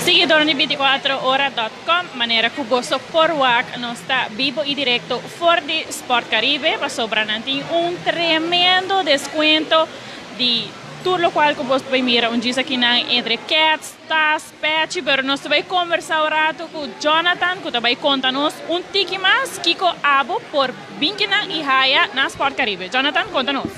Siguidor di 24ora.com, manera ku boso por wak, nos ta bibo i direkto for di Sport Caribe, pasobra nan tin un tremendo deskuento di tur lokual ku bo por mira un djis akinan entre keds, tas, pechi, pero nos ta bai kombersá un ratu ku Jonathan ku ta bai konta nos un tiki mas kiko abo por bin kinan i haya na Sport Caribe. Jonathan, konta nos.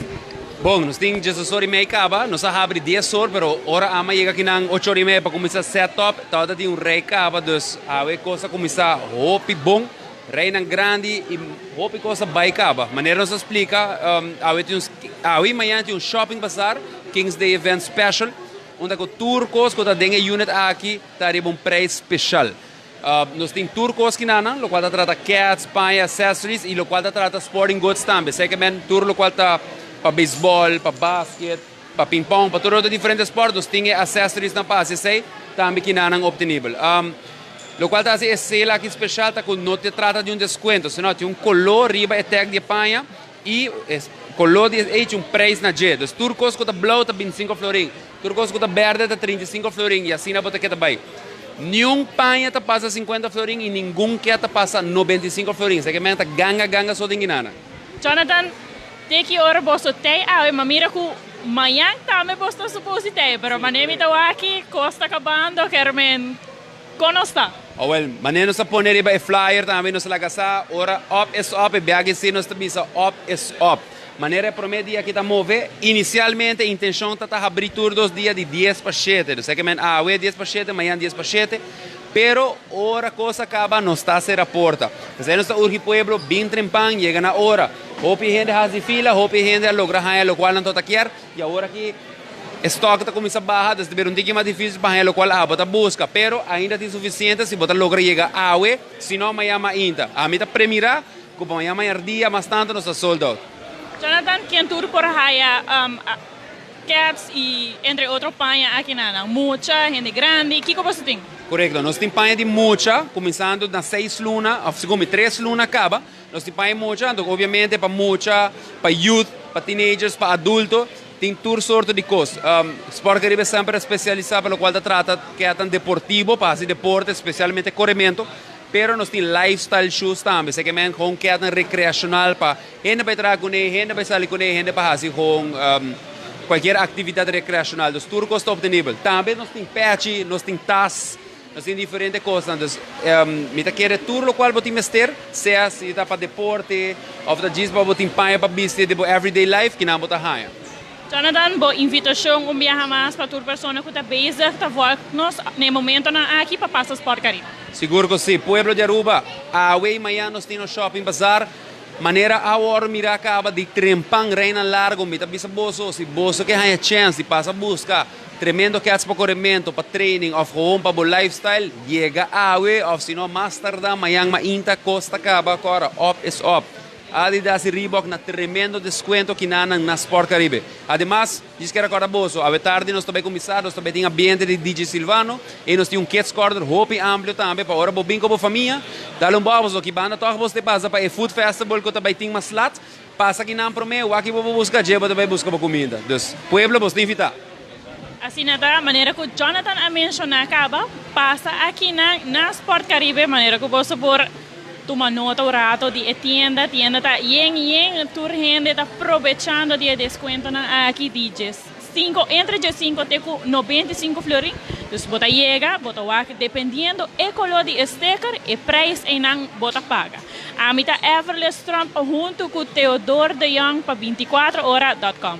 Bon, nos tin 10 or y mei caba, nos a habri 10 or, pero ora ami a yega akinan 8 or y mei pa cuminsa set up, tabata tin un rij caba, dus awe cos a cuminsa hopi bon, rijnan grandi y hopi cos a bay caba. Manera nos a splica, awe tin un, awe y mañana tin un shopping bazaar, Kings Day Event Special, unda cu tur cos cu ta den e unit aki ta riba un prijs special. Nos tin tur cos kinanan, locual ta trata keds, paña, accessories y locual ta trata sporting goods tambe. Zeker tur locual ta pa baseball, pa basket, pa ping pong, pa tur otro diferente sport, nos tin accessories na pa esey tambe kinanan obtenibel. Locual ta e sale aki special ta cu no ta trata di un descuento, sino tin un color riba e tag di paña y e color di e un prijs na dje. Dus tur cos cu ta blauw ta 25 florin, tur cos cu ta berde ta 35 florin y asina bo ta keda bay. Ningun paña ta pasa 50 florin y ningun keds ta pasa 95 florin. Esey ta ganga ganga so tin akinan. Jonathan, te ki ora boso tey awe, ma mira ku mañan tambe boso ta supose tey, pero manera mi ta aki, cos ta cabando, kermen, con ta? Oh, well, manera nos a pone riba e flyer tambe nos laga sa, ora op is op, e biaha si nos bisa op is op. Manera prome dia cu ta move, inicialmente intencion ta habri tur 2 dia di 10 pa 7. Dus cu awe 10 pa 7, mañan 10 pa 7. Pero ora cos caba, nos ta sera porta. Pues nos ta urgi pueblo, bin trempan, yega na ora. Hopi hende a haci fila, hopi hende a logra haya locual nan tabata kier. Y awor aki stock ta cuminsa baha, dus ta un tiki mas dificil pa haya locual abo ta busca. Pero ainda tin suficiente si bo ta logra yega awe, si no mañan mainta. Ami ta premira, cu mañan dia mas tanto nos ta sold out. Jonathan, ken tur por haya keds y entre otro paña akinan? Mucha, hende grandi, kico boso tin? Corecto, nos tin paña di mucha, cuminsando na 6 luna, of segun 3 luna caba, nos tin paña mucha, anto obviamente pa mucha, pa youth, pa teenagers, pa adulto, tin tur sorto di cos. Sport Caribe semper especialisa pa locual ta trata cu ta deportivo, pa haci deporte, especialmente coremento, pero nos tin lifestyle shoes tambe, esey kiermen gewoon cu ta recreacional pa hende bay traha cune, hende bay sali cune, hende pa haci gewoon cualkier actividad recreacional. Dus tur cos ta obtenibel. Tambe nos tin pechi, nos tin tas, nos tin diferente cos. Dus mi ta kere tur locual bo tin mester, sea si ta pa deporte, of ta djis pa bo tin paña pa bisti di bo everyday life, cu nan bo ta haya. Jonathan, bo invitacion un biaha mas pa tur persona cu ta bezig, ta volg nos na momentonan aki pa pasa Sport Caribe. Sigur cu si. Pueblo di Aruba, awe y mañan nos tin shopping bazaar. Manera awor mira caba di trempan rijnan largo, mi ta bisa boso, si boso kier haya chance di pasa busca tremendo keds pa coremento, pa training of gewoon pa bo lifestyle, yega awe of si no mas tarda mañan mainta cos ta caba cora, op is op. Adidas y Reebok na tremendo descuento kinanan na Sport Caribe. Ademas, djis kier recorda boso, awe tardi nos tambe cuminsa, nos tambe tin ambiente di DJ Silvano y nos tin un kids corner hopi amplio tambe pa ora bo bin cu bo famia, dal un bobos aki banda toch bo te pasa pa e food festival cu tambe tin mas lat, pasa akinan prome, wak bo busca, dje bo tambe busca bo cuminda. Dus, pueblo bo ta invita. Asina ta, manera cu Jonathan a menciona caba, pasa aki na Sport Caribe, manera cu bo por tuma nota un rato di e tienda, tienda ta yen yen, tur hende ta aprovechando di descuentonan aki di 5, entre 5 te cu 95 florin. Dus bo ta yega, bo ta wak, dependiendo e color di sticker, e prijs einan bo ta paga. Ami ta Everless Trump hunto cu Theodore de Jong pa 24ora.com.